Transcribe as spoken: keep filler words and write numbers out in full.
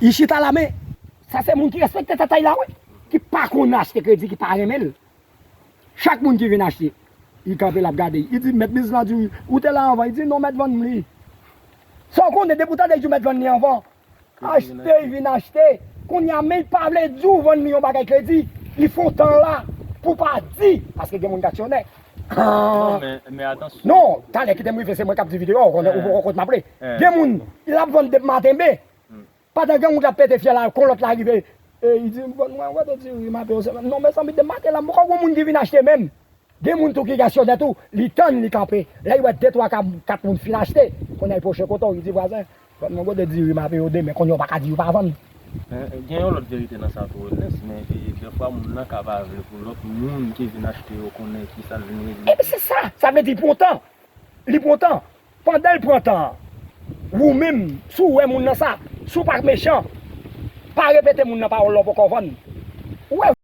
Li chita la, men sa se moun ki respekte tatay la, wi. Ki pa konn achte kredi, ki pa renmen l. Chak moun ki vin achte, li kanpe, l ap gade. Li di, mèt biznis lan di, wi, ou te la anvan. Li di, non, mèt vann m li. Sa w konnen, depi w tande li di w mèt vann li anvan. Achte, li vin achte. Kounye a, men li pa vle di w vann li yon bagay kredi. Li fè w tan la pou w pa di. Paske gen moun k aksyonè. Non, men, men atansyon. Non, talè kite m rive, se mwen k ap di videyo, ou konnen, ou poko kote m ap ale. Gen moun, l ap vann depi maten, men pandan gen moun k ap pete fyèl la, kon lòt la rive, e, li di, bon, mwen wè de diri m ape yo sèlman. Non, mezanmi, depi maten la, m poko wè moun ki vin achte menm. Gen moun tou ki aksyonè tou, li tann, li kanpe. Lè li wè de twa, kat moun fin achte, kounye a li pwoche kote w, li di, vwazen, bon, mwen wè de diri m ape yo demen, kounye a w pa ka di yo pa vann. Gen yon lòt verite nan sa tou, Ernest, men e, dèfwa moun nan ka pa vle pou lòt moun ki vin achte yo konnen kisa l vin regle. Epi se sa, sa vle di li pran tan. Li pran tan. Pandan l pran tan an, ou menm, si w wè moun nan sa, si w pa mechan, pa repete moun nan pawòl la w poko vann. Ou wè,